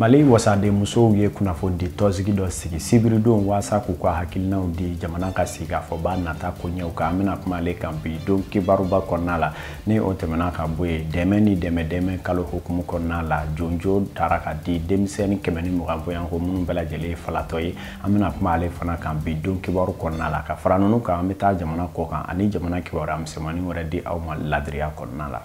Mali wasadenmusow ye kunnafonidi tɔnsigi dɔ sigi sibiridon waasa k'u ka hakilinaw di jamana ka sigikafɔba nata koɲɛw kan. An bɛna kuma ale kan bi don kibaruba kɔnɔna la. Ni o tɛmɛna ka bɔ yen, dɛmɛ ni dɛmɛ kalo hukumu kɔnɔna la, jonjo taara ka di denmisɛnnin 120 bɔyanko minnu bɛɛ lajɛlen ye falatɔ ye. An bɛna kuma ale fana kan bi don kibaru kɔnɔna la. Ka fara ninnu kan, an bɛ taa jamana kɔ kan ani jamana kibaruya misɛnmanin wɛrɛ di aw ma ladiriya kɔnɔna la.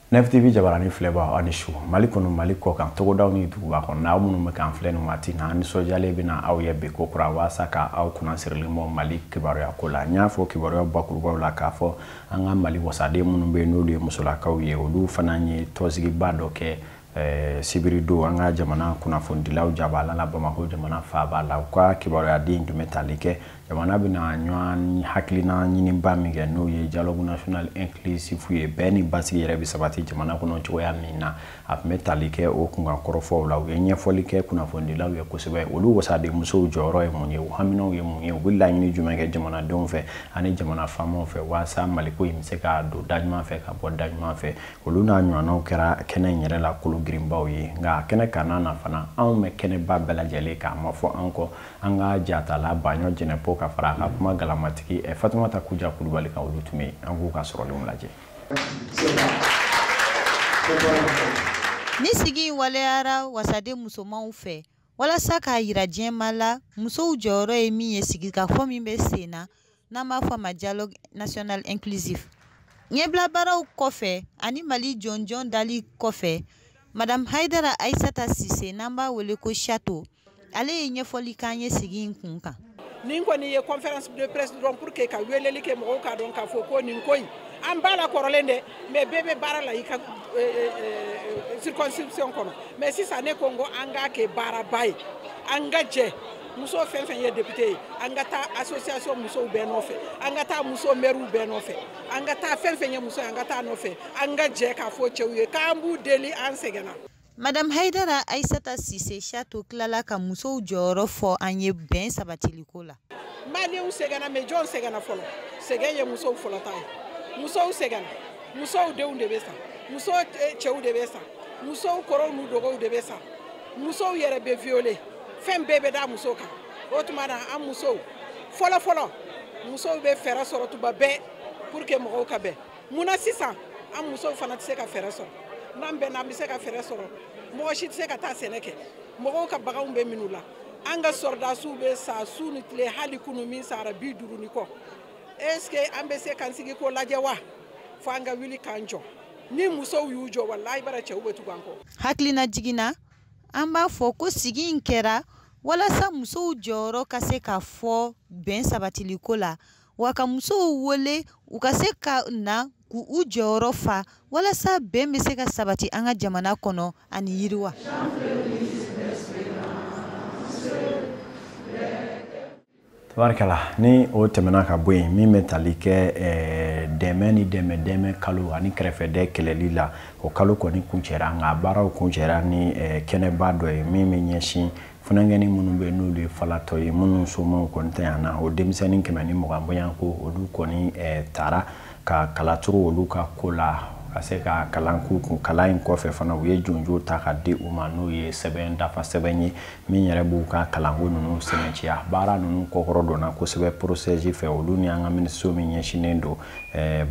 Nef TV jabarani filɛbaw, aw ni su. Mali kɔnɔ, Mali kɔ kan, togodaw ni duguba kɔnɔ, aw minnu bɛ k'an filɛ nin waati na, an nisɔndiyalen bɛna aw ye bi ko kura waasa ka aw kunna sirilen bɔ Mali kibaruya ko la. N y'a fɔ kibaruya bakurubaw la k'a fɔ an ka Mali wasaden minnu bɛ yen n'olu ye musolakaw ye, olu fana ye tɔnsigiba dɔ kɛ sibiridon an ka jamana kunnafonidilaw jabala la Bamakɔ jamana faaba la. U ka kibaruyaden tun bɛ tali kɛ jamana bɛna ɲɔgɔn hakilina ɲiniba min kɛ, n'o ye dialogue national inclusif ye, bɛn ni basigi yɛrɛ bɛ sabati jamana kɔnɔ cogoya min na. A tun bɛ tali kɛ o kunkan kɔrɔfɔw la. U ye ɲɛfɔli kɛ kunnafonidilaw ye kosɛbɛ, olu wasadenmusow jɔyɔrɔ ye mun ye, u haminaw ye mun ye, u bɛ laɲini jumɛn kɛ jamanadenw fɛ ani jamana faamaw fɛ waasa Maliko in bɛ se ka don da ɲuman fɛ ka bɔ da ɲuman fɛ. Olu n'a ɲɔgɔnnaw kɛra kɛnɛ in yɛrɛ la kolo girinbaw ye. Nka kɛnɛ kanna na fana, anw bɛ kɛnɛba bɛɛ lajɛlen k'a ma fɔ an kɔ, an ka jatala Baɲɔ Jɛnɛpo ka fara a ka kuma galamatigi Fatumata Kuja Kulubali kan, olu tun bɛ yen. An k'u ka sɔrɔlenw lajɛ. Ni sigi in waleyara wasaden musomanw fɛ walasa k'a yira diɲɛmaa la musow jɔyɔrɔ ye min ye sigikafɔ min bɛ sen na, n'an b'a fɔ a ma dialogue national inclusif. Ɲɛbila baaraw kɔfɛ ani Mali jɔnjɔn dali kɔfɛ, Madame Haidara Aissata Cissé, n'an b'a wele ko Chato, ale ye ɲɛfɔli k'an ye sigi in kun kan. Nin kɔni ye conférence de presse dɔrɔn pour que ka weleli kɛ mɔgɔw k'a dɔn k'a fɔ ko nin ko in an b'a la kɔrɔlen dɛ, mais bɛɛ bɛ baara la i ka circonscription kɔnɔ. Mais sisan ne ko n ko an k'a kɛ baaraba ye, an ka jɛ muso fɛn fɛn ye député ye, an ka taa association musow bɛɛ nɔfɛ, an ka taa muso maires bɛɛ nɔfɛ, an ka taa fɛn fɛn ye muso ye, an ka taa nɔfɛ, an ka jɛ k'a fɔ cɛw ye k'an b'u deli, an sɛgɛnna. Madame Haidara Aissata Cissé Chato tilala ka musow jɔyɔrɔ fɔ an ye bɛn sabatiliko la. Maliyɛnw sɛgɛnna, mais jɔn sɛgɛnna fɔlɔ? Sɛgɛn ye musow fɔlɔ ta ye. Musow sɛgɛnna, musow denw de bɛ sa, musow cɛw de bɛ sa, musow kɔrɔw n'u dɔgɔw de bɛ sa, musow yɛrɛ bɛ violer, fɛn bɛɛ bɛ da muso kan. O tuma na an musow fɔlɔ fɔlɔ, musow bɛ fɛɛrɛ sɔrɔ tuma bɛɛ pour que mɔgɔw ka bɛn. Munna sisan an musow fana tɛ se ka fɛɛrɛ sɔrɔ? N'an bɛnna, an bɛ se ka fɛɛrɛ sɔrɔ. Mɔgɔ si tɛ se ka taa sɛnɛ kɛ, mɔgɔw ka baganw bɛ minnu la, an ka sɔrɔdasiw bɛ sa su ni tile, hali kunu min sara 50 ni kɔ. Est ce que an bɛ se k'an sigi k'o lajɛ wa? Fo an ka wuli k'an jɔ. Ni musow y'u jɔ, walahi bara cɛw bɛ tugu an kɔ. Hakilina jiginna, an b'a fɔ ko sigi in kɛra walasa musow jɔyɔrɔ ka se ka fɔ bɛn sabatiliko la, wa ka musow wele u ka se ka na k'u jɔyɔrɔ fa walasa bɛn bɛ se ka sabati an ka jamana kɔnɔ ani yiriwa. Tabarikala, ni o tɛmɛna ka bɔ yen, min bɛ tali kɛ dɛmɛ ni dɛmɛ kalo ani kɛrɛfɛdɛn kɛlɛli la, o kalo kɔni kuncɛra, nka baaraw kuncɛra ni kɛnɛba dɔ ye min bɛ ɲɛsin funankɛnin minnu bɛ n'olu ye falatɔ ye, minnu somaw kɔni tɛ yan na, o denmisɛnnin 120 bɔyanko olu kɔni taara ka kala turu olu ka ko la, ka se ka kalan k'u kun. Kalan in kɔfɛ fana, u ye jonjo ta ka di u ma, n'o ye sɛbɛn dafa sɛbɛn ye min yɛrɛ b'u ka kalanko ninnu sɛmɛntiya. Baara ninnu kɔkɔrɔ donna kosɛbɛ PROCEJ fɛ, olu ni an ka minisiriso min ɲɛsinnen don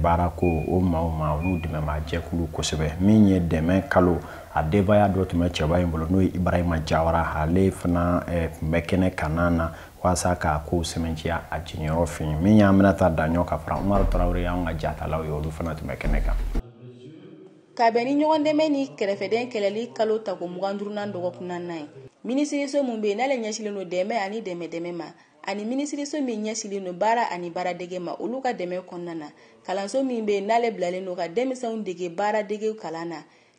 baarako o maaw ma, olu dɛmɛbaa jɛkulu kosɛbɛ. Min ye dɛmɛ kalo, a denbaya dɔ tun bɛ cɛba in bolo, n'o ye Ibrahima Jawara, ale fana tun bɛ kɛnɛ kanna na walasa k'a ko sɛmɛntiya a jiginyɔrɔ fɛ. Min y'an bɛna taa Daɲɔ ka fara Umaru Tarawele, y'anw ka jatalaw ye, olu fana tun bɛ kɛnɛ kan. Ka bɛn ni ɲɔgɔn dɛmɛ ni kɛrɛfɛdɛn kɛlɛli kalo tako 25nan dɔgɔkun naaninan ye, minisiriso min bɛ yen n'ale ɲɛsinnen don dɛmɛ ani dɛmɛ ma, ani minisiriso min ɲɛsinnen don baara ani baaradege ma, olu ka dɛmɛ kɔnɔna na, kalanso min bɛ yen n'ale bilalen don ka denmisɛnw dege baaradege kalan na,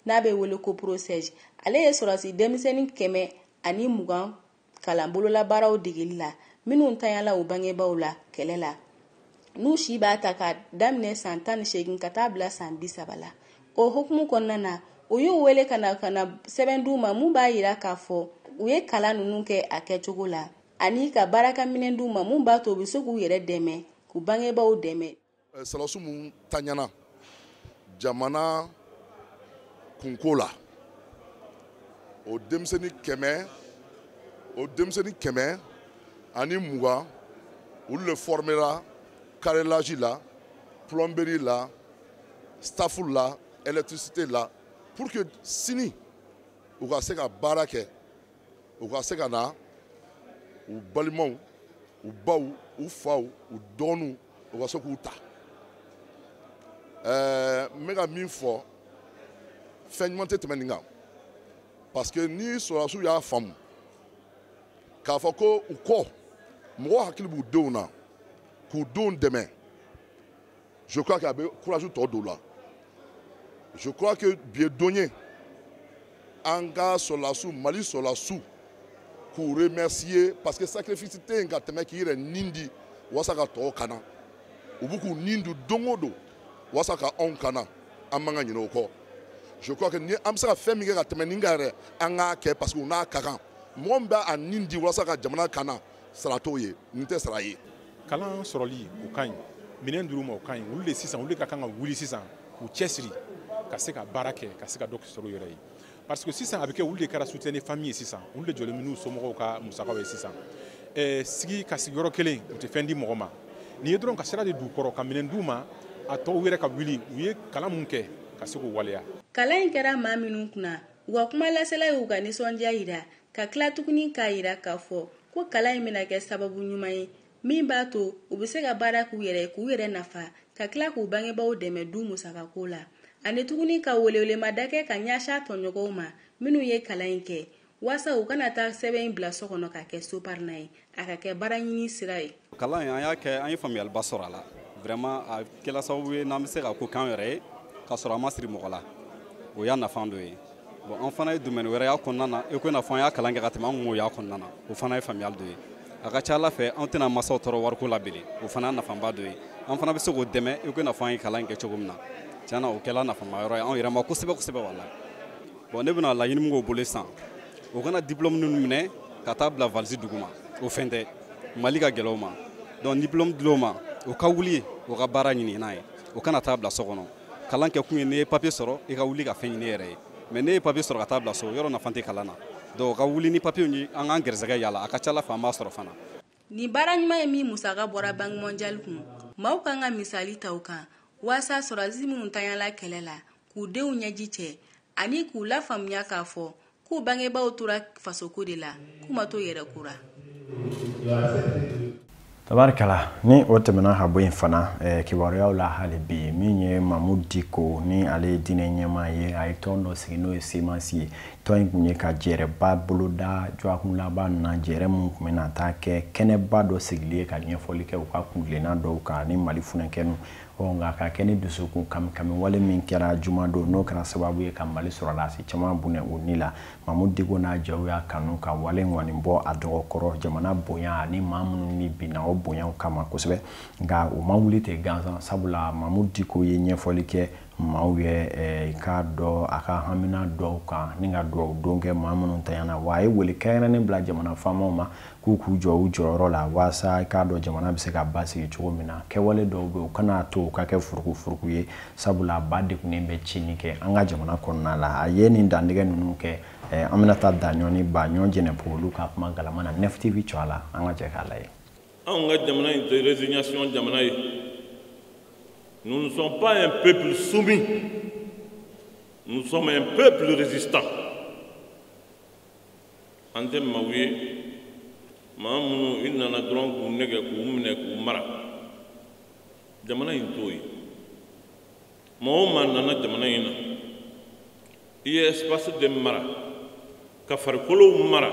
n'a bɛ wele ko PROCEJ, ale ye sɔrɔdasi denmisɛnnin 120 kalan bololabaaraw degeli la, minnu tanyala u bangebaaw la kɛlɛ la, n'u si b'a ta ka daminɛ san 18 ka taa bila san 30 la. O hukumu kɔnɔna na, u y'u wele ka na sɛbɛn d'u ma mun b'a yira k'a fɔ u ye kalan ninnu kɛ a kɛcogo la, ani ka baarakɛminɛn d'u ma mun b'a to u bɛ se k'u yɛrɛ dɛmɛ k'u k'u bangebaaw dɛmɛ. Sɔrɔdasi mun taɲana jamana kunko la, o denmisɛnnin 120 olu le formera carrelage la, plomberie la, staff la, électricité la, pour que sini u ka se ka baara kɛ, u ka se ka na u balimaw, u baw, u faw, u dɔgɔninw, u ka se k'u ta. N bɛ ka min fɔ, fɛn ɲuman tɛ tɛmɛ nin kan, parce que ni sɔrɔdasiw y'a faamu k'a fɔ ko u kɔ mɔgɔw hakili b'u denw na k'u denw dɛmɛ, je crois que a bɛ courage tɔ don u la. Je crois que bi ye don ye an ka sɔrɔdasiw, Mali sɔrɔdasiw, k'u remercier, parce que sacrifice tɛ yen ka tɛmɛ k'i yɛrɛ nin di walasa ka tɔw kana. U b'u k'u nin di don o don walasa ka anw kana, an man ka ɲinɛ o kɔ. Je crois que ni an bɛ se ka fɛn min kɛ ka tɛmɛ nin kan yɛrɛ, an k'a kɛ, parce que u n'a ka kan. Mɔgɔ min bɛ a nin di walasa ka jamana kana, sara t'o ye, nin tɛ sara ye. Kalan sɔrɔli o ka ɲi, minɛn d'u ma o ka ɲi, olu de sisan olu de ka kan ka wuli sisan k'u cɛsiri ka se ka baara kɛ, ka se ka dɔ sɔrɔ u yɛrɛ ye. Parce que sisan a bɛ kɛ olu de kɛra soutien de famille ye sisan, olu de jɔlen bɛ n'u somɔgɔw ka musakaw ye sisan. Sigi ka sigi yɔrɔ kelen, u tɛ fɛn di mɔgɔ ma. Nin ye dɔrɔn ka sira de d'u kɔrɔ, ka minɛn d'u ma, a tɔw yɛrɛ ka wuli, u ye kalan mun kɛ ka se k'o waleya. Kalan in kɛra maa minnu kunna, u ka kumalasela y'u ka nisɔndiya yira, ka tila tuguni k'a yira k'a fɔ ko kalan in bɛna kɛ sababu ɲuman ye min b'a to u bɛ se ka baara k'u yɛrɛ, k'u yɛrɛ nafa, ka tila k'u bangebaaw dɛmɛ du musakako la. Ani tuguni ka welewelemada kɛ ka ɲɛsin a tɔɲɔgɔnw ma minnu ye kalan in kɛ, walasa u kana taa sɛbɛn in bila so kɔnɔ ka kɛ soparina ye, a ka kɛ baara ɲini sira ye. Kalan in an y'a kɛ, an ye faamuyaliba sɔrɔ a la. Vraiment a kɛla sababu ye n'an bɛ se ka ko k'an yɛrɛ ye k'a sɔrɔ an ma siri mɔgɔ la, o y'a nafa dɔ ye. Bon, an fana ye domaine wɛrɛ y'a kɔnɔna na, i ko i n'a fɔ an y'a kalan kɛ ka tɛmɛ an kun y'a kɔnɔna na, o fana ye faamuyali dɔ ye. A ka ca Ala fɛ an tɛna masaw tɔɔrɔ wariko la bilen, o fana ye nafaba dɔ ye. An fana bɛ se k'o dɛmɛ i ko i n'a fɔ an ye kalan kɛ cogo min na. Tiɲɛ na o kɛla nafama yɔrɔ ye anw yɛrɛ ma kosɛbɛ kosɛbɛ walahi. Bon, ne bɛna laɲini min k'o bolo sisan, o kana diplôme ninnu minɛ ka taa bila valise duguma, o fɛn tɛ. Mali ka gɛlɛn o ma. Donc diplôme dil'o ma, o ka wuli o ka baara ɲini n'a ye, o kana taa bila so kɔnɔ. Kalan kɛ kun ye n'i ye papier sɔrɔ i ka wuli ka fɛn ɲini i yɛrɛ ye, mais n'e ye papier sɔrɔ ka taa bila so, yɔrɔ nafa tɛ kalan na. Donc o ka wuli ni papier ye, an k'an gɛrɛsɛgɛ yala, a ka ca Ala fɛ an b'a sɔrɔ fana. Nin baara ɲuman ye min musaka bɔra Banque mondiale kun, maaw kan ka misali ta o kan walasa sɔrɔdasi minnu tanyala kɛlɛ la k'u denw ɲɛji cɛ ani k'u lafaamuya k'a fɔ k'u bangebaaw tora fasoko de la, k'u ma to yɛrɛ kura. Tabarikala, ni o tɛmɛna ka bɔ yen fana, kibaruyaw la hali bi, min ye Mahmoud Dicko ni ale ye diinɛ ɲɛmaa ye, a ye tɔn dɔ sigi n'o ye CMAS ye. Tɔn in kun ye ka jɛrɛba boloda dɔgɔkun laban na, jɛrɛ mun kun bɛna taa kɛ kɛnɛba dɔ sigili ye ka ɲɛfɔli kɛ u ka kuntilenna dɔw kan ni Mali funɛkɛniw. Nka ka kɛ ni dusukun kami wale min kɛra jumadon, n'o kɛra sababu ye ka Mali sɔrɔdasi caman bunɛ o ni la. Mahmoud Dicko n'a jɛw y'a kanu ka wale ŋɔni bɔ a dɔgɔkɔrɔ jamana bonya ani maa minnu ni binna o bonyaw kama kosɛbɛ. Nka u ma wuli ten gansan, sabula Mahmoud Dicko ye ɲɛfɔli kɛ maaw ye k'a dɔn a ka hamina dɔw kan ni ka dugawu don kɛ maa minnu tanyana. Wa a ye wele kɛrɛnkɛrɛnnen bila jamana faamaw ma k'u k'u jɔ u jɔyɔrɔ la walasa k'a dɔn jamana bɛ se ka basigi cogo min na. Kɛwale dɔw bɛ yen, u kana to u ka kɛ furukufuruku ye, sabula ba degunnen bɛ tiɲɛni kɛ an ka jamana kɔnɔna la. A ye nin dantigɛ ninnu kɛ, an bɛna taa Daɲɔn ni Baɲɔn Jɛnɛpo olu ka kuma galama na Nef TV cɔ a la, an ka jɛ k'a lajɛ. Anw ka jamana in tɛ résignation jamana ye. Nous ne sommes pas un peuple soumis, nous sommes un peuple résistant. An tɛ maaw ye maa minnu i nana dɔrɔn k'u nɛgɛ k'u minɛ k'u mara. Jamana in t'o ye. Maa o maa nana jamana in na, i ye espace de mara, ka farikolow mara,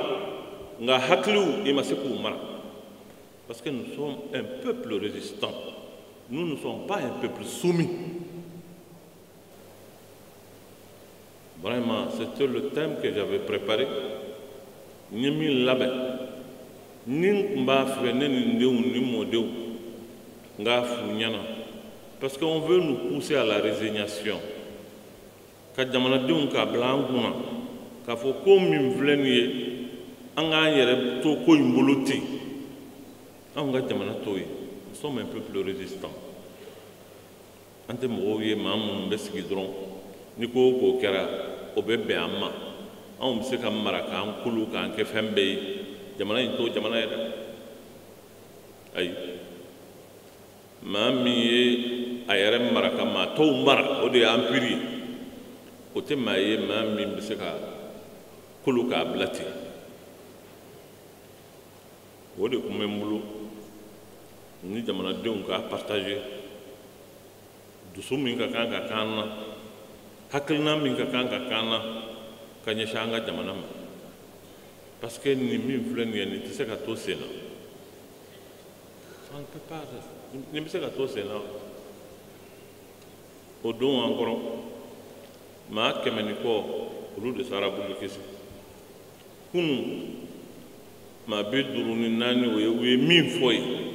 nka hakiliw i ma se k'u mara. Parce que nous sommes un peuple résistant. Nous ne sommes pas un peuple soumis. Vraiment, c'était le thème que j'avais préparé. Ni min labɛn, ni n tun b'a fɛ ne ni n denw ni mɔdenw n k'a f'u ɲɛna, parce qu'on veut nous pousser à la résignation, ka jamanadenw k'a bila an kunna k'a fɔ ko min filɛ nin ye, an k'an yɛrɛ to ko in bolo ten. Anw ka jamana t'o ye. Nous Nous sommes un peuple résistant. An tɛ mɔgɔw ye maa minnu bɛ sigi dɔrɔn ni ko o ko kɛra o bɛ bɛn an ma. Anw bɛ se ka mara k'an kolo k'an kɛ fɛn bɛɛ ye. Jamana in t'o jamana ye dɛ. Ayi, maa min ye a yɛrɛ mara ka maa tɔw mara, o de ye empire ye. O tɛ maa ye maa min bɛ se ka kolo k'a bila ten. O de tun bɛ n bolo ni jamanadenw k'a partager. Dusu min ka kan ka k'an na, hakilina min ka kan ka k'an na ka ɲɛsin an ka jamana ma, parce que nin min filɛ nin ye, nin tɛ se ka to sen na. Ça ne peut pas, nin bɛ se ka to sen na. O don an kɔrɔ maa 100 ni kɔ, olu de sara Boulikessi. Kunun maa 54, o ye u ye min fɔ ye.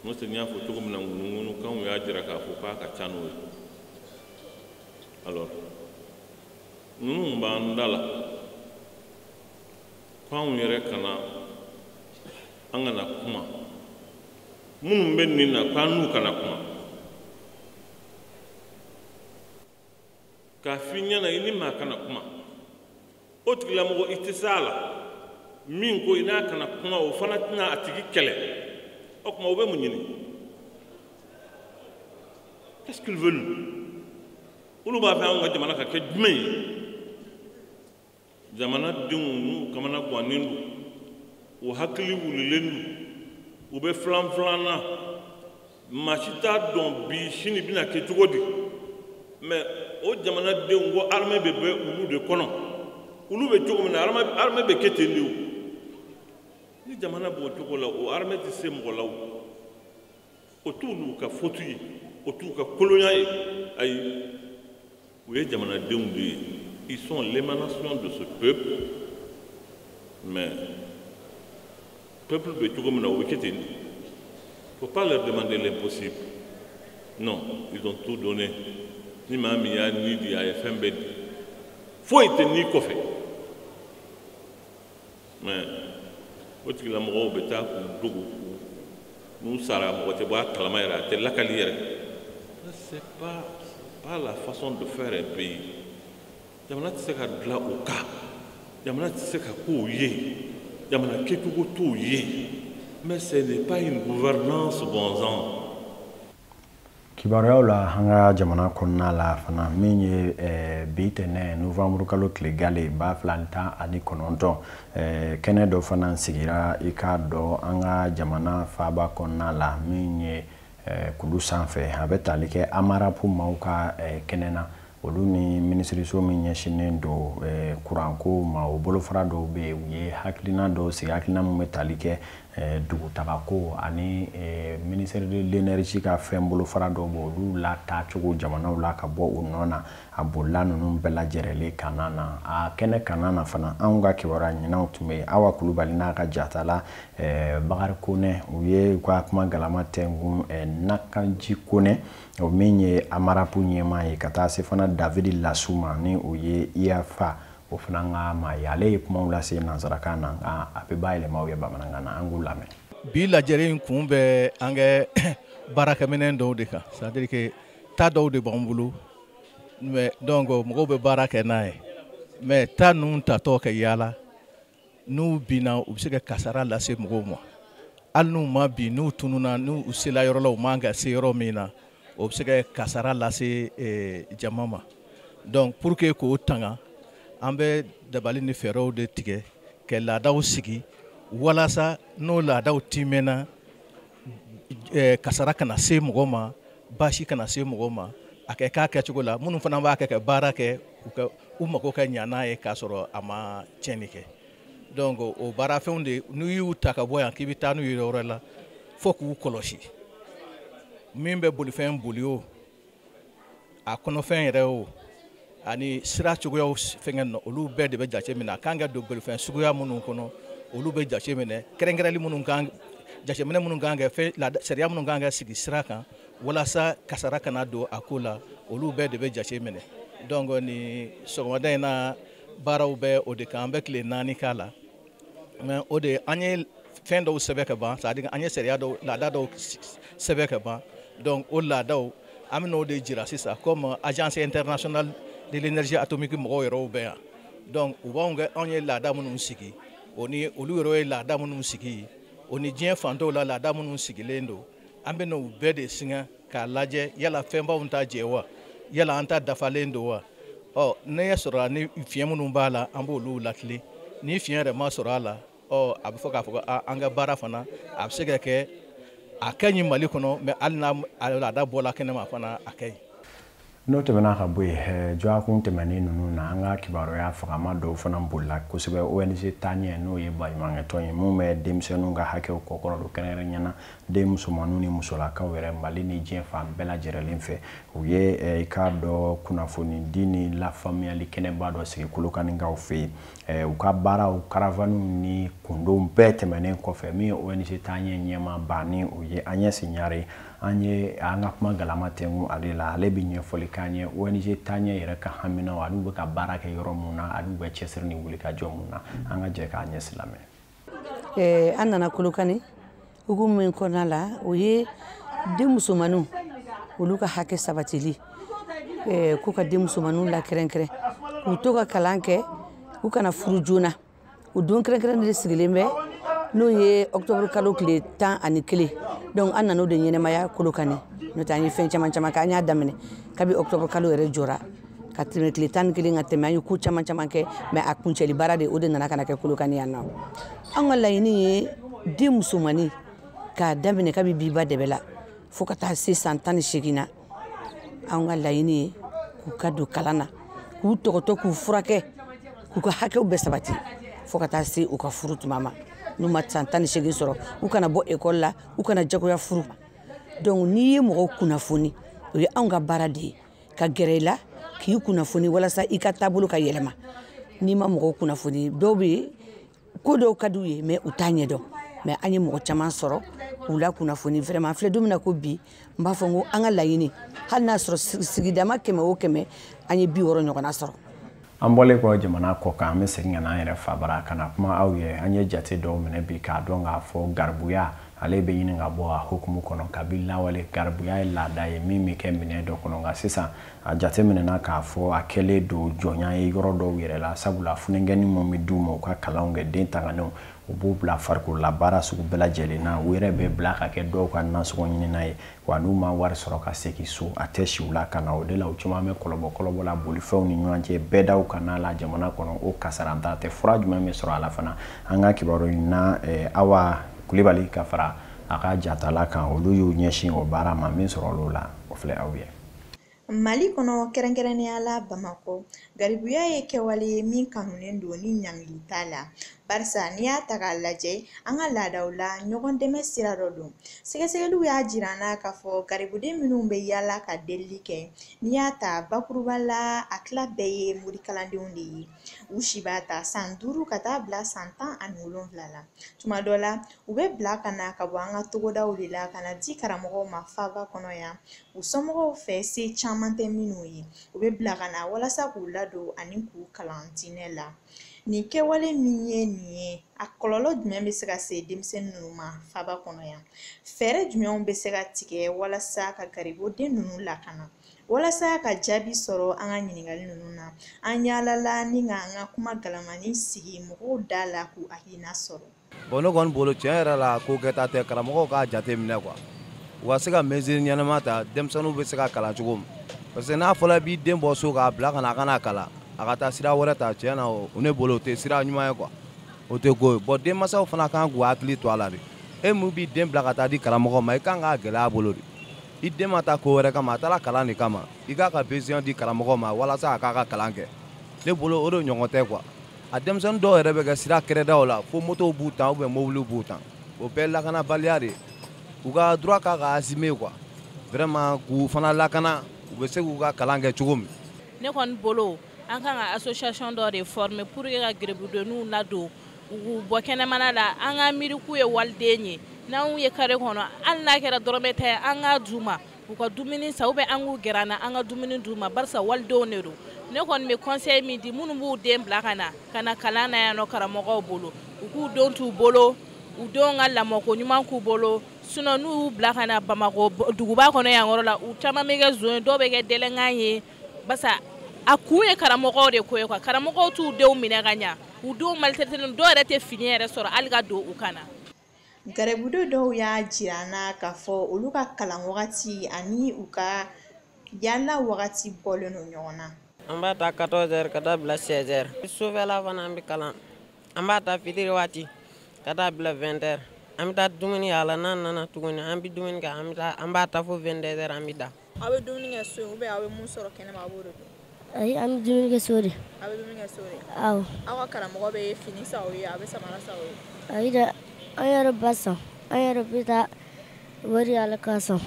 N'o tɛ, n y'a fɔ cogo min na, ŋunuŋunukanw y'a jira k'a fɔ k'a ka ca n'o ye. Alors ninnu b'an da la ko anw yɛrɛ kana, an kana kuma. Minnu bɛ nin na, k'an n'u kana kuma. K'a f'i ɲɛna, i ni maa kana kuma, o tigilamɔgɔ i tɛ se a la. Min ko i n'a kana kuma, o fana tɛna a tigi kɛlɛ. O tuma u bɛ mun ɲini? Qu'est-ce qu'ils veulent? Olu b'a fɛ anw ka jamana ka kɛ jumɛn ye? Jamanadenw n'u kamana gannen don, u hakili wulilen don, u bɛ filan filan na. Maa si t'a dɔn bi sini bɛna kɛ cogo di. Mais o jamanadenw ko armée bɛ bɛ olu de kɔnɔ. Olu bɛ cogo min na, armée bɛ kɛ ten de. O ni jamana b'o cogo la, o armée tɛ se mɔgɔ la. O t'olu ka faute ye, o t'u ka kolonya ye. Ayi, u ye jamanadenw de ye. Ils sont l'émanation de ce peuple, mais peuple bɛ cogo min na, o bɛ kɛ ten de. Faut pas leur demander l'impossible. Non, ils ont tout donné. Ni maa min y'a ni di, a ye fɛn bɛɛ di, foyi tɛ ni kɔfɛ. Mais o tigilamɔgɔw bɛ taa k'u dogo, n'u sara, mɔgɔ tɛ bɔ a kalama yɛrɛ, a tɛ lakali yɛrɛ. C'est pas la façon de faire un pays. Jamana tɛ se ka dilan o kan, jamana tɛ se ka k'o ye, jamana kɛcogo t'o ye. Mais ce n'est pas une gouvernance bonzan. Kibaruyaw la an ka jamana kɔnɔna la fana, min ye bi tɛnɛ novembre kalo tile gale 2019, kɛnɛ dɔ fana sigira, i k'a dɔn, an ka jamana faaba kɔnɔna la, min ye kulu sanfɛ. A bɛ tali kɛ Amarapu maaw ka kɛnɛ na. Olu ni minisiriso min ɲɛsinnen don kuranko ma, o bolofara dɔw bɛ yen, u ye hakilina dɔw sigi, hakilina min bɛ tali kɛ dugutagako ani ministère de l'énergie ka fɛn bolofara dɔw bɛ, olu lataacogo jamanaw la ka bɔ u nɔ na. A bolila ninnu bɛɛ lajɛrɛlen kana na a kɛnɛ kana na fana. Anw ka kibaruya ɲinanw tun bɛ yen, Awa Kulubali n'a ka jatala Bakari Konɛ, u ye u ka kuma galama tɛnkun Nakanji Konɛ, o min ye Amarapu ɲɛmaa ye, ka taa se fana David Lasuma, ni o ye IAFA o fana ka maa ye. Ale ye kumaw lase nansarakan na, nka a bɛ bayɛlɛma u ye bamanankan na. An k'u lamɛn. Bi lajɛrɛ in kun bɛ an kɛ baarakɛminɛn dɔw de kan, c'est à dire que ta dɔw de b'an bolo, mais donc mɔgɔw bɛ baara kɛ n'a ye. Mais ta ninnu tatɔ kɛ yaala, n'u binna, u bɛ se ka kasara lase mɔgɔw ma. Hali n'u ma bin, n'u tununna, n'u sela yɔrɔ la u man ka se yɔrɔ min na, o bɛ se ka kasara lase jama ma. Donc pour que k'o tanga, an bɛ dabali ni fɛɛrɛw de tigɛ ka laadaw sigi walasa n'o laadaw timɛna, kasara kana se mɔgɔ ma, baasi kana se mɔgɔ ma. A kɛ k'a kɛcogo la, minnu fana b'a kɛ ka baara kɛ, u ka u mago ka ɲa n'a ye k'a sɔrɔ a ma tiɲɛni kɛ. Donc o baarafɛnw de, n'u y'u ta ka bɔ yan k'i bɛ taa n'u ye yɔrɔ wɛrɛ la, fo k'u kɔlɔsi. Min bɛ bolifɛn boli o, a kɔnɔfɛn yɛrɛ o, ani sira cogoyaw fɛngɛ nɔ, olu bɛɛ de bɛ jate minɛ. A kan ka don bolifɛn suguya minnu kɔnɔ, olu bɛ jate minɛ. Kɛrɛnkɛrɛnli minnu kan, jateminɛ minnu kan kɛ, fɛn sariya minnu kan ka sigi sira kan walasa kasara kana don a ko la, olu bɛɛ de bɛ jate minɛ. Donc ni sɔgɔmada in na, baaraw bɛ o de kan. An bɛ tile 4 k'a la. Mais o de an ye fɛn dɔw sɛbɛn ka ban, c'est à dire an ye sariya dɔw, laada dɔw sɛbɛn ka ban. Donc o laadaw, an bɛn'o de jira sisan, comme Agence internationale de l'énergie atomique mɔgɔw yɛrɛw bɛ yan. Donc u b'anw kɛ, anw ye laada minnu sigi, o ni olu yɛrɛ ye laada minnu sigi, o ni diɲɛ fantow la laada minnu sigilen don, an bɛ n'u bɛɛ de singa k'a lajɛ yala fɛnbaw ta jɛ wa, yala an ta dafalen don wa. Ɔ ne y'a sɔrɔ ni fiɲɛ minnu b'a la, an b'olu latilen. Ni fiɲɛ yɛrɛ ma sɔrɔ a la, ɔ a bɛ fɔ k'a fɔ ko an ka baara fana a bɛ se ka kɛ, a ka ɲi Mali kɔnɔ, mais hali n'a laada bɔla kɛnɛma fana, a ka ɲi. N'o tɛmɛna ka bɔ yen, dɔgɔkun tɛmɛnen ninnu na, an ka kibaruya fagama dɔw fana bolila kosɛbɛ. ONG Taaɲɛ, n'o ye baɲumankɛtɔn ye mun bɛ denmisɛnninw ka hakɛw kɔkɔrɔ don, kɛrɛnkɛrɛnnenya la den musomaninw ni musolakaw yɛrɛ, Mali ni diɲɛ fan bɛɛ lajɛlen fɛ, u ye i k'a dɔn kunnafoni di ni lafaamuyali kɛnɛba dɔ sigi Kolokanikaw fɛ yen. U ka baaraw, caravaniw ni kundonw bɛɛ tɛmɛnen kɔfɛ, min ye ONG Taaɲɛ ɲɛmaaba ni o ye Agnès Ɲare, an ye an ka kuma galama tɛnku ale la. Ale bɛ ɲɛfɔli k'an ye ONG Taaɲɛ yɛrɛ ka haminaw, ani u bɛ ka baara kɛ yɔrɔ mun na, ani u bɛ cɛsiri ni wulikajɔ mun na. An ka jɛ k'a ɲɛsi lamɛn. An nana Kolokani hukumu min kɔnɔna la, o ye den musomaninw olu ka hakɛ sabatili, k'u ka den musomaninw lakɛrɛnkɛrɛn, k'u to ka kalan kɛ, u kana furu joona. O don kɛrɛnkɛrɛn de sigilen bɛ, n'o ye octobre kalo tile 11. Donc an nana o de ɲɛnɛmaya Kolokani. N'o tɛ, an ye fɛn caman caman kɛ. An y'a daminɛ kabi octobre kalo yɛrɛ jɔra ka tɛmɛ tile 11 ka tɛmɛ, an ye ko caman caman kɛ, mais a kuncɛli baara de, o de nana ka na kɛ Kolokani yan nɔ. An ka laɲini ye den musomanin k'a daminɛ kabi biba dɛbɛ la fo ka taa se san 18 na. An ka laɲini ye k'u ka don kalan na, k'u tɔgɔtɔ, k'u furakɛ, k'u ka hakɛw bɛɛ sabati fo ka taa se u ka furu tuma ma. N'u ma san 18 sɔrɔ, u kana bɔ ekɔli la, u kana jagoya furu. Donc n'i ye mɔgɔw kunnafoni, o ye anw ka baara de ye, ka gɛrɛ i la k'i kunnafoni walasa i ka taabolo ka yɛlɛma. N'i ma mɔgɔw kunnafoni, dɔw bɛ yen, ko dɔw ka d'u ye, mais u t'a ɲɛdɔn. Mais an ye mɔgɔ caman sɔrɔ k'u la kunnafoni. Vraiment, an filɛ don min na ko bi, n b'a fɔ n ko an ka laɲini, hali n'a sɔrɔ sigidama 100 o 100, an ye 60 ɲɔgɔnna sɔrɔ. An bɔlen kɔ jamana kɔ kan, an bɛ segin ka na an yɛrɛ fabara ka na kuma aw ye. An ye jate dɔw minɛ bi k'a dɔn k'a fɔ garibuya ale bɛ ɲini ka bɔ a hukumu kɔnɔ. Kabi lawale, garibuya ye laada ye min bɛ kɛ minɛn dɔ kɔnɔ, nka sisan a jate minɛna k'a fɔ a kɛlen don jɔnya ye yɔrɔ dɔw yɛrɛ la, sabula funankɛnin minnu bɛ d'u ma u ka kalanw kɛ, den tanganenw, u b'u bila farikolola baara sugu bɛɛ lajɛlen na. U yɛrɛ bɛ bila ka kɛ dɔw ka nasɔngɔ ɲinina ye, wa n'u ma wari sɔrɔ ka segin so, a tɛ si u la ka na. O de la, u caman bɛ kɔlɔbɔ kɔlɔbɔ la bolifɛnw ni ɲɔgɔn cɛ, bɛɛdaw ka n'a la jamana kɔnɔ. O kasaranta tɛ, fura jumɛn bɛ sɔrɔ a la fana? An ka kibaru ɲinina Awa Kulibali ka fara a ka jatala kan, olu y'u ɲɛsin o baara ma. Min sɔrɔ olu la, o filɛ aw ye. Mali kɔnɔ, kɛrɛnkɛrɛnnenya la Bamakɔ, garibuya ye kɛwale ye min kanunen don ni ɲangili t'a la, barisa n'i y'a ta k'a lajɛ an ka laadaw la, ɲɔgɔn dɛmɛ sira dɔ don. Sɛgɛsɛgɛliw y'a jira an na k'a fɔ garibuden minnu bɛ yaala ka delili kɛ, n'i y'a ta bakuruba la, a tila bɛɛ ye morikalandenw de ye. U si b'a ta san 5 ka taa bila san 17 la. Tuma dɔ la, u bɛ bila ka na ka bɔ an ka togodaw de la ka na di karamɔgɔw ma faaba kɔnɔ yan, u somɔgɔw fɛ se caman tɛ minnu ye. U bɛ bila ka na walasa k'u ladon ani k'u kalan diinɛ la. Nin kɛwale min ye nin ye, a kɔlɔlɔ jumɛn bɛ se ka se denmisɛnnin ninnu ma faaba kɔnɔ yan? Fɛɛrɛ jumɛnw bɛ se ka tigɛ walasa ka garibuden ninnu lakana? Walasa ka jaabi sɔrɔ an ka ɲininkali ninnu na, an yaalala ni ka an ka kuma galamani sigi mɔgɔw da la k'u hakilina sɔrɔ. Bon, ne kɔni bolo, tiɲɛ yɛrɛ la, ko kɛta tɛ. Karamɔgɔw k'a jate minɛ quoi, u ka se ka mesure ɲɛnama ta, denmisɛnninw bɛ se ka kalan cogo min. Parce que n'a fɔra i b'i den bɔ so k'a bila ka na, a kana kalan, a ka taa sira wɛrɛ ta, tiɲɛ na, o ne bolo, o tɛ sira ɲuman ye quoi, o tɛ ko ye. Bon, denmansaw fana kan k'u hakili to a la de. E mun b'i den bila ka taa di karamɔgɔ ma, i kan k'a gɛlɛya a bolo de. I den ma taa ko wɛrɛ kama, a taara kalan de kama. I k'a ka besoin di karamɔgɔ ma walasa a k'a ka kalan kɛ. Ne bolo, o de ɲɔgɔn tɛ quoi. A denmisɛnnin dɔw yɛrɛ bɛ kɛ sira kɛrɛdaw la fo motow b'u tan ou bien mobiliw b'u tan. O bɛɛ lakanabaliya de. U ka droit k'a ka assumer quoi, vraiment, k'u fana lakana, u bɛ se k'u ka kalan kɛ cogo min. Ne kɔni bolo, an kan ka association dɔ de former pour que ka garibudenninw ladon, u k'u bɔ kɛnɛmana la. An ka miiri k'u ye waliden ye, n'anw ye carré kɔnɔ, hali n'a kɛra dɔrɔmɛ 10 ye, an k'a d'u ma u ka dumuni san, ou bien an k'u gɛrɛ an na, an ka dumuni d'u ma, barisa walidenw de don. Ne kɔni bɛ conseil min di minnu b'u den bila ka na kalan na yan nɔ karamɔgɔw bolo, u k'u denw t'u bolo. U denw ka lamɔko ɲuman k'u bolo, sinon n'u y'u bila ka na Bamakɔ duguba kɔnɔ yan yɔrɔ la, u caman bɛ kɛ zon ye, dɔw bɛ kɛ délinquant ye, barisa a kun ye karamɔgɔw de ko ye quoi. Karamɔgɔw t'u denw minɛ ka ɲa, u denw maltraité, dɔw yɛrɛ tɛ fini yɛrɛ sɔrɔ hali ka don u kan na. Garibudenw dɔw y'a jira an na k'a fɔ olu ka kalan wagati ani u ka yaala wagati bɔlen don ɲɔgɔn na. An b'a ta 14h ka taa bila 16h. Sufɛla fana an bɛ kalan. An b'a ta fitiri waati ka taa bila 20h. An bɛ taa dumuni k'a la, n'an nana tuguni an bɛ dumuni kɛ, an bɛ taa, an b'a ta fo 22h an bɛ da. Aw bɛ dumuni kɛ so ou bien aw bɛ mun sɔrɔ kɛnɛma aw b'o de dun? Ayi, an bɛ dumuni kɛ so de. Aw bɛ dumuni kɛ so de? Awɔ. Aw ka karamɔgɔ bɛ fini san aw ye, a bɛ samara san aw ye? Ayi dɛ, an yɛrɛ b'a san, an yɛrɛ bɛ taa wari ala k'a san.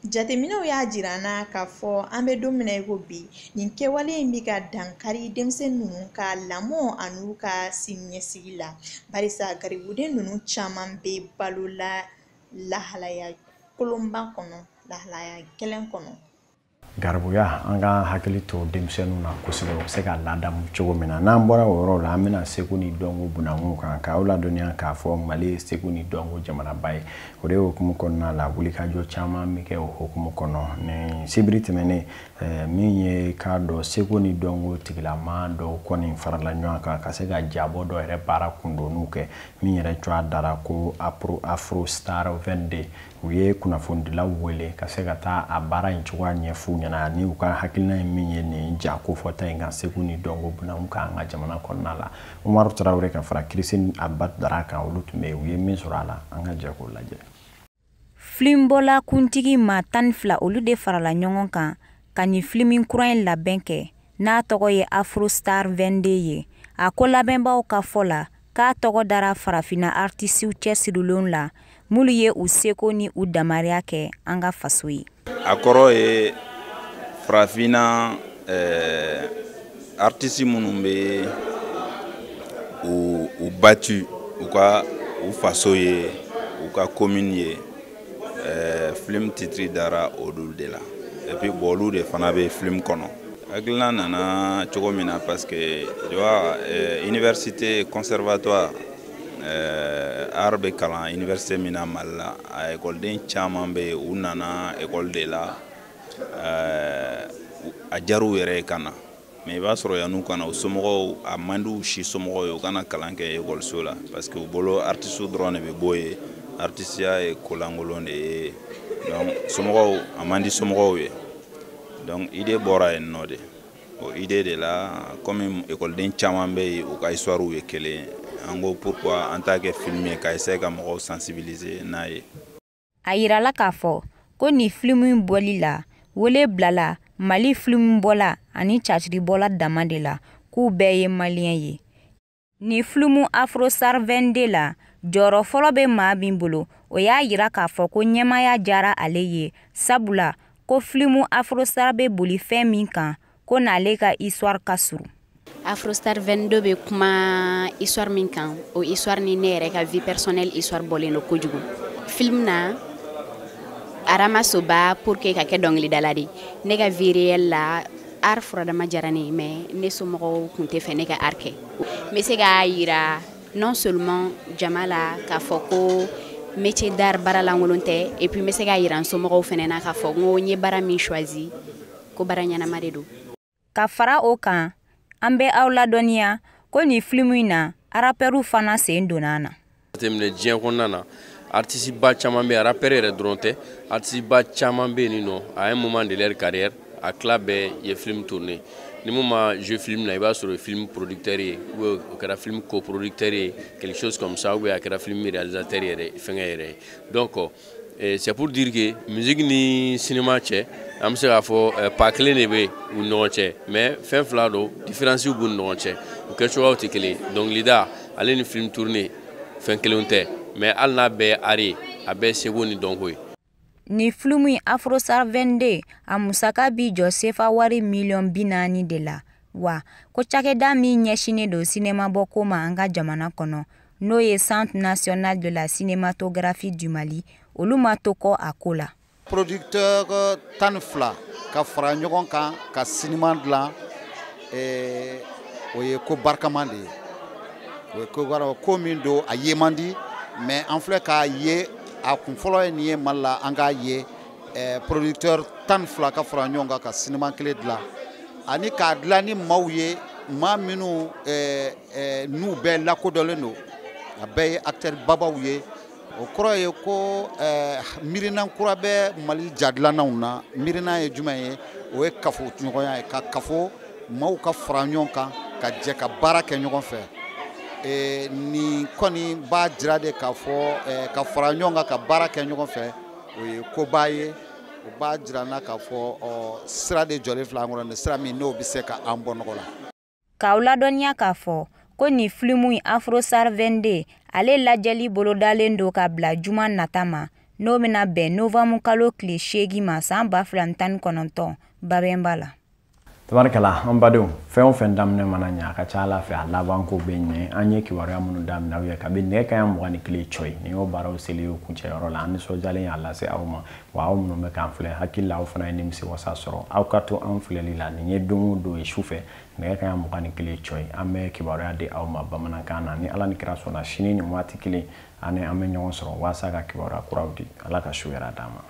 Jateminɛw y'a jira an na k'a fɔ an bɛ don min na i ko bi, nin kɛwale in bɛ ka dankari denmisɛnnin ninnu ka lamɔ an'u ka siniɲɛsigi la, barisa garibuden ninnu caman bɛ balo la lahalaya kolonba kɔnɔ, lahalaya gɛlɛn kɔnɔ. Garibuya, an ka hakili to denmisɛnninw na kosɛbɛ, u bɛ se ka ladamu cogo min na. N'an bɔra o yɔrɔ la, an bɛna seko ni dɔnko bunakun kan k'aw ladɔnniya k'a fɔ Mali ye seko ni dɔnko jamanaba ye. O de hukumu kɔnɔna la, wulikajɔ caman bɛ kɛ o hukumu kɔnɔ. Ni sibiri tɛmɛnen, min ye k'a dɔn seko ni dɔnko tigilama dɔw kɔni farala ɲɔgɔn kan ka se ka jabɔ dɔ yɛrɛ baara kundoniw kɛ, min yɛrɛ cogoya dara ko Afro Star 22. U ye kunnafonidilaw wele ka se ka taa a baara in cogoya ɲɛf'u ɲɛna ani u ka hakilina ye min ye nin ja kofɔta in kan seko ni dɔnko bunakun kan an ka jamana kɔnɔna la. Umaru Tarawele ka fara Christine Abad Dara kan, olu tun bɛ yen, u ye min sɔrɔ a la, an ka jɛ k'o lajɛ. Filimubɔla kuntigi maa 12, olu de farala ɲɔgɔn kan ka nin filimi kura in labɛn kɛ n'a tɔgɔ ye Afro Star 22 ye. A ko labɛnbaw ka fɔ la k'a tɔgɔ dara farafinna artisiw cɛsirilenw la, minnu ye u seko ni u damariya kɛ an ka faso ye. A kɔrɔ ye farafinna artiste minnu bɛ u battu u ka u faso ye, u ka commune ye, film titre dara olu de la. Et puis bon, olu de fana bɛ film kɔnɔ. Hakilina nana cogo min na, parce que tu vois, université conservatoire, art bɛ kalan université min na Mali la, a ekɔliden caman bɛ yen, u nana école de la, a diyara u yɛrɛ ye ka na, mais i b'a sɔrɔ yan'u ka na, u somɔgɔw a man di u si somɔgɔw ye u kana kalan kɛ ekɔliso la, parce que u bolo artiste dɔrɔn de bɛ bɔ yen, artisiya ye kolankolon de ye. Donc somɔgɔw, a man di somɔgɔw ye. Donc idée bɔra yen nɔ de. O idée de la, comme ekɔliden caman bɛ yen, u ka histoire ye kelen ye, an ko pourquoi an t'a kɛ film ye ka essayer ka mɔgɔw sensibiliser n'a ye. A yirala k'a fɔ ko nin filimu in bɔli la, wele bilala Mali filimubɔla ani catiribɔla dama de la, k'u bɛɛ ye maliyɛn ye. Nin filimu Afro Star 22 la, jɔyɔrɔ fɔlɔ bɛ maa min bolo, o y'a yira k'a fɔ ko ɲɛmaaya diyara ale ye, sabula ko filimu Afro Star bɛ boli fɛn min kan, ko n'ale ka histoire ka surun. Afrostar 22 bɛ kuma histoire min kan, o histoire ni ne yɛrɛ ka vie personnelle histoire bɔlen don kojugu. Film na, Arama Soba, pour que ka kɛ dɔnkilidala de, ne ka vie réelle la, art furadama diyara ne ye, mais ne somɔgɔw tun tɛ fɛ ne ka art kɛ. N bɛ se k'a yira non seulement jama la k'a fɔ ko métier d'art baara lankolon tɛ, et puis n bɛ se k'a yira n somɔgɔw fɛnɛ na k'a fɔ n ko n ye baara min choisi, ko baara ɲɛnama de don. Ka fara o kan, an bɛ aw ladɔnniya ko nin filimu in na, rapɛriw fana sen donna a na. Jateminɛ diɲɛ kɔnɔna na, artiste ba caman bɛ yen, rappeur yɛrɛ dɔrɔn tɛ, artiste ba caman bɛ yen nɔ, à un moment de leur carrière, a tila bɛɛ ye film tourné. Ni mun ma jouer film na, i b'a sɔrɔ film producteur ye, ou bien o kɛra film coproducteur ye, quelque chose comme ça, ou bien a kɛra film réalisateur yɛrɛ, fɛngɛ yɛrɛ ye. Donc c'est pour dire que musique ni cinéma cɛ, an bɛ se k'a fɔ pas kelen de bɛ u ni ɲɔgɔn cɛ, mais fɛn fila don, différence b'u ni ɲɔgɔn cɛ, u kɛcogoyaw tɛ kelen ye. Dɔnkilida ale ni film tourné, fɛn kelenw tɛ, mais hali n'a bɛɛ ye art ye, a bɛɛ ye seko ni dɔnko ye. Nin filimu in Afro Star 22, a musaka bi jɔ sefa wari miliyɔn 40 de la. Wa ko cakɛda min ɲɛsinnen don sinemabɔko ma an ka jamana kɔnɔ, n'o ye Centre national de la cinématographie du Mali, olu ma to kɔ a ko la. Producteur 12 ka fara ɲɔgɔn kan ka sinima dilan, o ye ko barikama de ye. O ye ko ko min don, a ye man di. Mais an filɛ k'a ye, a kun fɔlɔ ye nin ye Mali la. An k'a ye producteur 12 ka fara ɲɔgɔn kan ka sinima kelen dilan, ani k'a dilan ni maaw ye, maa minnu n'u bɛɛ lakodɔnlen don, a bɛɛ ye acteur babaw ye. O kɔrɔ ye ko miirina kura bɛ Mali jadilannaw na. Miirina ye jumɛn ye? O ye kafo ɲɔgɔnya ye, ka kafo, maaw ka fara ɲɔgɔn kan ka jɛ ka baara kɛ ɲɔgɔn fɛ. Nin kɔni b'a jira de k'a fɔ ka fara ɲɔgɔn kan ka baara kɛ ɲɔgɔn fɛ, o ye koba ye. O b'a jira n na k'a fɔ sira de jɔlen filɛ an kɔrɔ, nin sira min n'o bɛ se ka an bɔ nɔgɔ la. K'aw ladɔnniya k'a fɔ ko nin filimu in Afrostar 22, ale lajɛli bolodalen don ka bila juma nata ma, n'o bɛna bɛn novanburu kalo tile 8 ma san 2019 Babɛnba la. Tabarikala, an badenw, fɛn o fɛn daminɛ mana ɲɛ, a ka ca Ala fɛ a laban ko bɛ ɲɛ. An ye kibaruya minnu daminɛ aw ye kabi nɛgɛ kanɲɛ 21 cɔyi, nin y'o baaraw seli ye kuncɛyɔrɔ la. An nisɔndiyalen y'a lase aw ma. Wa aw minnu bɛ k'an filɛ, hakili la aw fana ye nimisi wasa sɔrɔ. Aw ka to an filɛli la. Nin ye don o don ye su fɛ nɛgɛ kanɲɛ 21 cɔyi, an bɛ kibaruya di aw ma bamanankan na. Ni Ala ni kira sɔnna, sini nin waati kelen ani an bɛ ɲɔgɔn sɔrɔ walasa ka kibaruya kuraw di. Ala ka su hɛrɛ d'an ma.